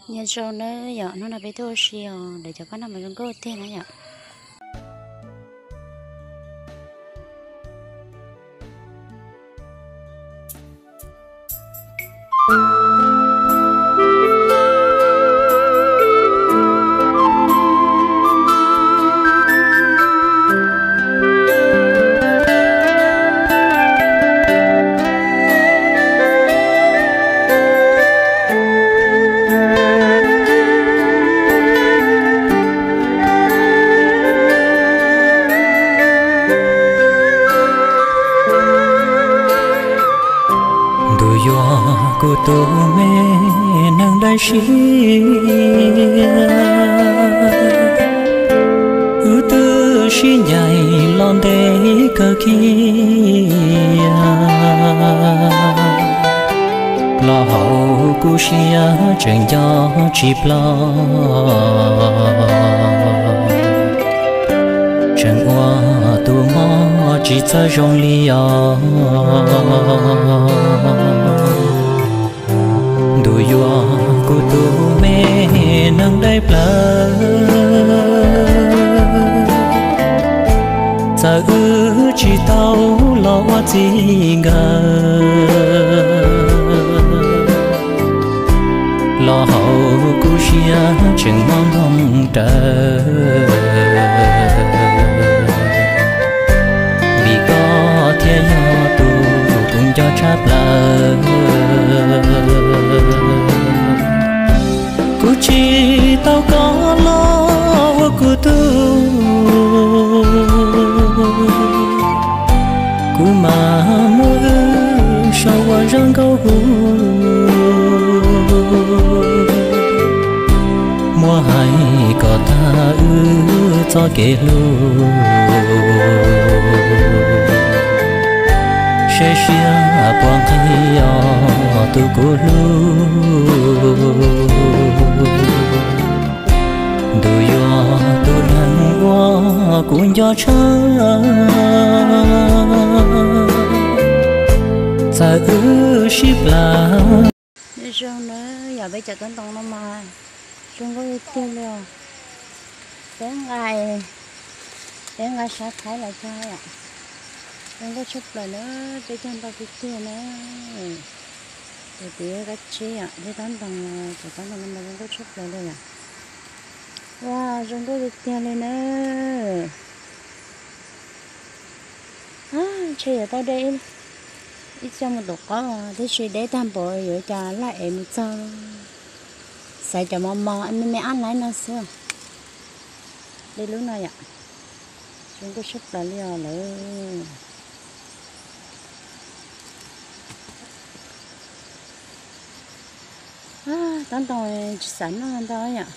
Nyob zoo nawb yom, hnub no peb tuaj ua si os, lawv cov paj noj mas zoo nkauj tiag na yom. Ntuj yuav kuv tus me neeg dab tsi, wb twb sib ncaim los ntev kawg kiag, los hauv kuv siab tseem nco tsis ploj, tseem ua tus mob tsis txawj zoo li os. Ntuj yuav kuv tus me neeg dawb plaws, txawm wb tsis tau los ua txij nkawm, los hauv kuv siab tseem mob ntoo raws, vim koj thiaj yog tus kuv nco tshaj plaws. Kuv tsis tau koj los ua kuv tug, kuv mam muab wb sau ua zaj nkauj hu, muab hais kom tag wb txoj kev hlub, saib siab puas nqig os tus kuv hlub. Ntuj yuav tus neeg uas kuv nco tshaj, txawm wb sib plas. Nyob zoo nawb, yog peb cov tob ntoo no mas zoo nkauj tiag tiag li os. Peb nqa, peb nqa sab Thaib los cog yom. Zoo nkauj tshaj plaws na, peb cog ntau tiag tiag na. Tus twg kab tsib yom, peb tob ntoo, cov tob ntoo no mas zoo nkauj tshaj plaws li yom. Ua zoo nkauj tiag tiag li na. Ntshe yuav tau de ib co mus tom qab, tab sis deb tag npaum yuav cas laj ev mus txog. Xaiv cov mos mos me me ab laib no xwb. De lub no yom. Zoo nkauj tshaj plaws li os lawm. Tob ntoo tsis xav noj ntau yom.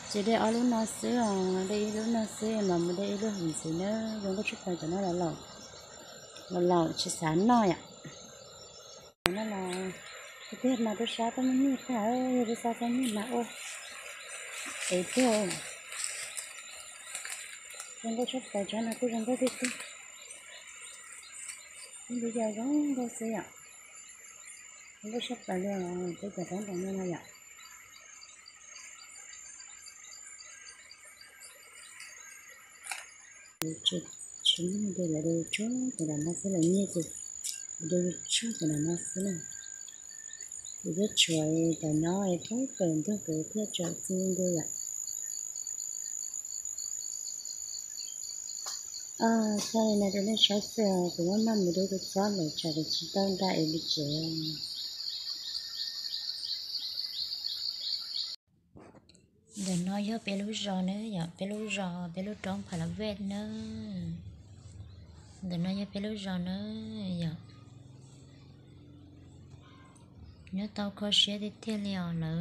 Ces de ob lub no xwb os, de ib lub no xwb mas mus de ib lub hauv ntxiv na. Zoo nkauj tshaj plaws cov no los laus, los laus tsis xav noj yom. Cov no los tiag mas rau sab tuaj muaj nyiaj tag, yog rau sab tuaj nyiaj mas ua ev tiag. Zoo nkauj tshaj plaws, tsob no kuj zoo nkauj tiag tiag. Ib lub yog zoo nkauj xwb yom. Zoo nkauj tshaj plaws li os, peb cov tob ntoo no no yom. Tsis muaj de lawv de tsuag cov nram no xwb, lawv nyiaj ces de tsuag cov nram no xwb na. Ces twb tshuav cov nyob pab pem ntug kev thiaj tsawm txij ntug yom. Txhob li no rau nej saib xwb, kuv muab noj mus rau tus txob lawm tsam kuv tsis tau nra es li tsev. Ntawm no yog peb lub zos na yom, peb lub zos, peb lub roob Pha La Vej na. Ntawm no yog peb lub zos na yom. Nyob tau kho siab tiag tiag li os lawm.